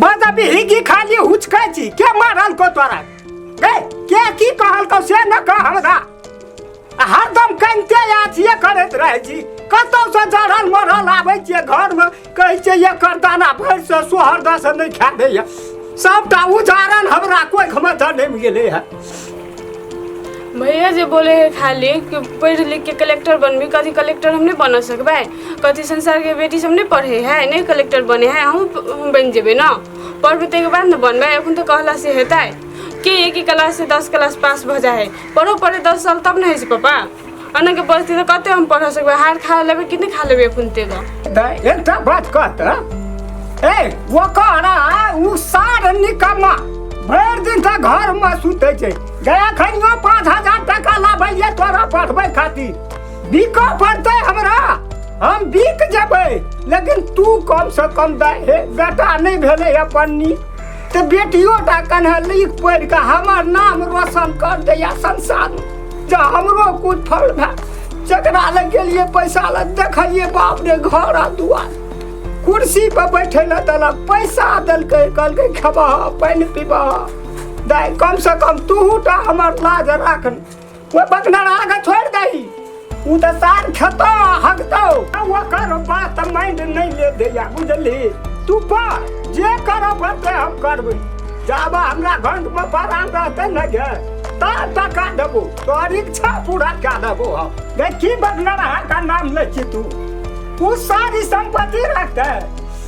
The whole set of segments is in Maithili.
बजबही की खाली हुचकै छी के मारल को तोरा ए के की कहल को से न कह हमरा आ हरदम कनिते अथिए करैत रहै छी कतौसँ जड़ल मरल आबै छियै घरमे कहै छियै एकर दाना भरिसँ सोहर दसँ नहि खा दैए सबटा उजाड़ल हमरा कोखिमे जनमि गेलै हँ। भैया जे बोले है खाली कि पढ़ लिख के कलेक्टर बनबी, कथी कलेक्टर हम नहीं बन सकबै, कथी संसार के बेटी सब नहीं पढ़े है, नहीं कलेक्टर बने है, हम बन जेबै ना, पढ़बै ताहिके बाद ने बनबै। एखन तऽ कहला से हेतै के एक क्लास से 10 क्लास पास भऽ जाइ है, पढ़ो पढ़े 10 साल तब ने होइ छै पापा। एना के परिस्थिति तऽ कते हम पढ़ सकबै, हार खा लेबै कि नहि खा लेबै एखन ते गऽ। तऽ एकटा बात कहत ए ओकर उ सार निकम्मा भरि दिन तऽ घरमे सुतै छै गया खनियो 5000 टाका लाबैये तोरा पढ़बै खातिर बिकऽ पड़तै हमरा, हम बिक जेबै लेकिन तू कम से कम दे हे बेटा नहि भेलै अपन नीक तऽ बेटियो टा कन्हे लिख पढ़ि कऽ हमर नाम रोशन कर दैया संसार जे हमरो कुछ फल भए। जकरा लग गेलियै पैसा लग देखलियै बाप रे घर आ दुआर कुर्सी पर बैठे लए देलक पैसा देलकै कहलकै खेबह पानि पीबह दाइ कम से कम तूहू टा हमर लाज राख। ओहि बकनरा के छोड़ि दही उ तऽ सार खेतौ हगतौ ओकर बात माइंड नहि ले दैया बुझली। तू पढ़ जे करऽ पड़तै हम करबै, जाबा हमरा घंटमे परान रहतै ने गे ता टका देबो तोहर इच्छा पूरा कए देबो हम। गे की बकनरा के नाम लै छी तू, उ सारी संपत्ति रखतै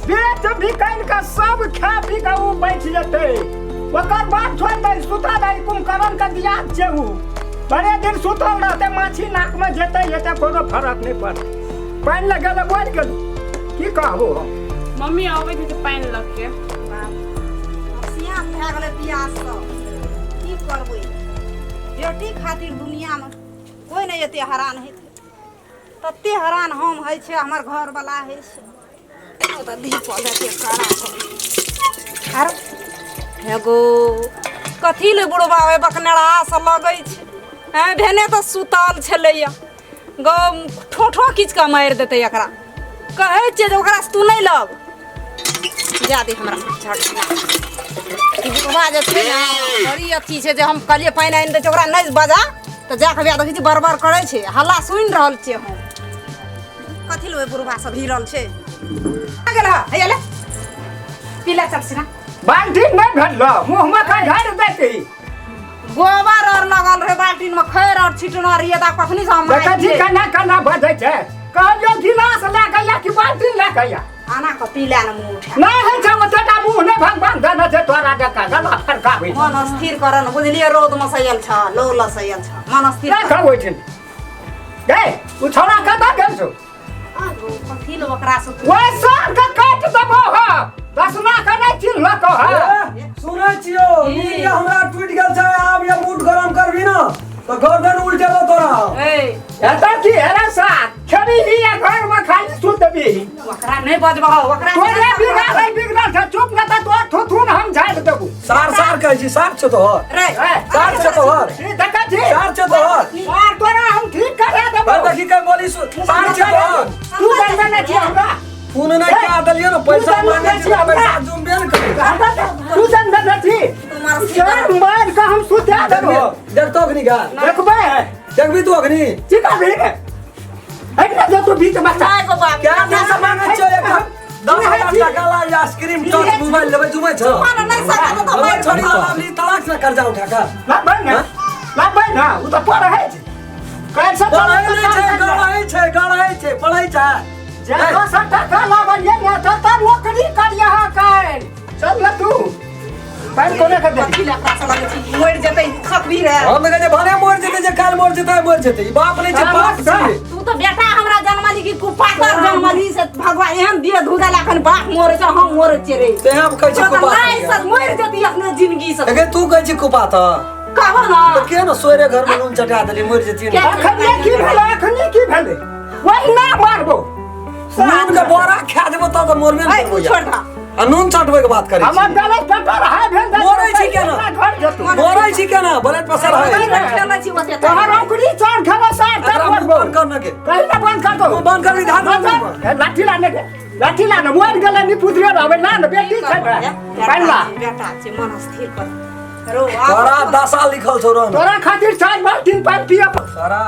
बेच बिकैन के सब खा पी के उ बैठ जेतै, ओकर बाद छोड़ि दही सुता दही कुंभकर्ण के दिया छै उ बड़े दिन सुतल रहतै माछी नाक में जेतै एतै कोनो फरक नहि पड़तै। पानि लग गेलै बढ़ि गेलै की कहबो हम। मम्मी अबै छै तऽ पानि लऽ के। सियान भए गेलै पियाससँ, की करबै बेटी खातिर दुनियामे कोइ नहि एते हरान हेतै तते हरान हम होइ छै हमर घरवला होइ छै। ओतऽ धीपल हेतै कड़ा आर एगो कथी ले बुढ़बा ओहि बकनेरा से लगै छै हैं भेने तऽ सुतल छलैया गौ ठोठो खींच कऽ मारि देतै एकरा। कहै छियै जे ओकरासँ तू नहि लग जा दे हमरा झट ई बुढ़बा जे छै ने बड़ी अथी छै जे हम कहलियै पानि आनि दै छै ओकरा नहि बजा तऽ जाकऽ वएह देखै छी बड़बड़ करै छै हल्ला सुनि रहल छियै हम। कथी लए ओहि बुढ़बा सब भिड़ल छै आ गेल हँ हैया ले पी ले चल सिना। बाल्टीन नहि भेटलो मुँहमे का झाड़ि दैते गोबर और लगल रहे बाल्टीन में खैर और छिटना रहिए तऽ कखनी से हम देखै छी केना केना बजै छै कहलियौ गिलास लए कऽ या कि बाल्टीन लए कऽ या आना कऽ पी ले ने मुँह उठा नहि होइ छै ओतेटा मुँह नहि भगवान देने छै तोरा जकाँ गला फरकाबै मन स्थिर कर ने बुझलियै रौद में सयल छ लौ लसैयल छ मन स्थिर नहि खाओ ओहिठाम गे ओ छौड़ा कतऽ गेल छौ कथी ले ओकरा से ओहि साल के काटि देबो हँ दसना के नहि चिन्हलको हँ। सुनै छियौ नींद हमरा टूटि गेल छै आब ये मूड गरम करबी ना तऽ गर्दन उल्टेबो तोरा। ए एतऽ की हेरे साथ खेबही या घरमे खाली सुतबही ओकरा नहि बजबहो ओकरा तोरे बिगड़ल बिगड़ल छै चुप न तऽ तोर थुथुन हम झाड़ि देबू। सार सार कहै छी सार छौ तोहर रे सार छौ तोहर ई देखै छी सार छौ तोहर सार तोरा हम ठीक करा देबो। भाई देखी के बोली सार छौ तोहर तू जानबे नहि छी हमरा फोन नहि कए देलियै ने पैसा मांगे छी पैसा जुमबे ने करै तू जानबे नहि छी सर मार के हम सुता देबो। देखतो अखनी गा देखबै देखबी तू अखनी की करबी रे एकरा जो तू बीच में नहि गो बाप क्या पैसा मांगे छौ एक 10,000 टका ला आइसक्रीम टच मोबाइल लेबै जुमै छौ मन नहि सकत तऽ मारि छोड़ी लावली तलाक से कर्जा उठा कर लाबै ना लाबै ना उ तऽ पढ़ै छै कैसे पढ़ै नहि छै गढ़ै छै गढ़ै छै पढ़ै छै जे 10 टका लाबलियै ने तऽ नौकरी करियह काल्हि चल ने तू पानि कोने के दे कथी ले ओकरा से लगै छी मरि जेतै सकबी रे। हम तऽ कहै छियै भने मरि जेतै जे काल्हि मरि जेतै मरि जेतै ई बाप नहि छै बाप छै। तू तऽ बेटा हमरा जनमली कि कुपातर जनमली से भगवान एहन दिए धुरल अखन बाप मरे छै हम मरे छियै रे। तें हम कहै छी कुपातर नहि सर मरि जेती अखने जिंदगी से। एगे तू कहै छी कुपातर कहबो ना तऽ के ने सोरे घर में नून चटा देली मरि जेती ने। अखनी की भेलै अखनी की भेलै वही ना मारबो नून के बोरा खा देबो तब तऽ मरबे ने ऐ करबो छोड़ दा आ नून चटबै के बात करै छी। हमर गलत पेपर है भेल मरै छी केना? घर जेतौ मरै छी केना ब्लड प्रेशर है छी ओते तोहर औकरी चार खेबो सार एकरा मुँह बंद कर न के कहीं ना बंद कर दो मुँह बंद कर ध्यान लाठी लाने के लाठी ला ने मरि गेलै निपुतरे रहबै ला ने बेटी छै ने पानि ला। बेटा छै, मन स्थिर कर रो। तोरा दशा लिखल छौ रह। तोरा खातिर 4 बाल्टीन पानि पिए। सारा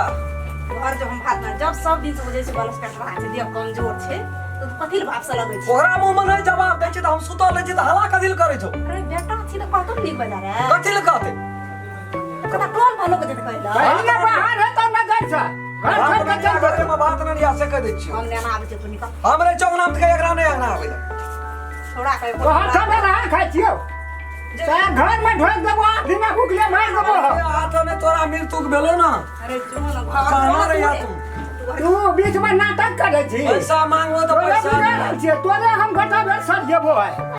घर जो हम भात बना जब सब दिन से बुझै छै बनस कटवा छै, देह कमजोर छै, तऽ कथी लए भाप से लगै छै? ओकरा मुंह में नहीं जवाब दै छै तऽ हम सुतल रहै छी तऽ हला कथी लए करै छौ? अरे बेटा छी तऽ कहतो ने नीक बजा रे। कथी लए कहतै? कता टोल भलो के जेतै कहै लए। पहिने बाहर है तऽ नजर छै घर छोड़ि कऽ चलि घरे में बात नहीं आ से कह दै छियौ। हम नेना आबै छै, तू निकल। हमरे चौंगना में तऽ एकरा नहीं अंगना आबै। छोड़ा के। तोहर सब रहा खाइ छियौ से घर में ढोक देबो, 8 दिना भुखले मारि देबो। हाथ में तोरा मृत्यु भेलो ना। अरे जो न घर। कहाँ रहिया तू? तू बीच में नाटक करै छी। पैसा मांगबो तऽ तोरे पैसा बिगाड़ल छियै तोरे, हम घटा बेर सर जेबो है।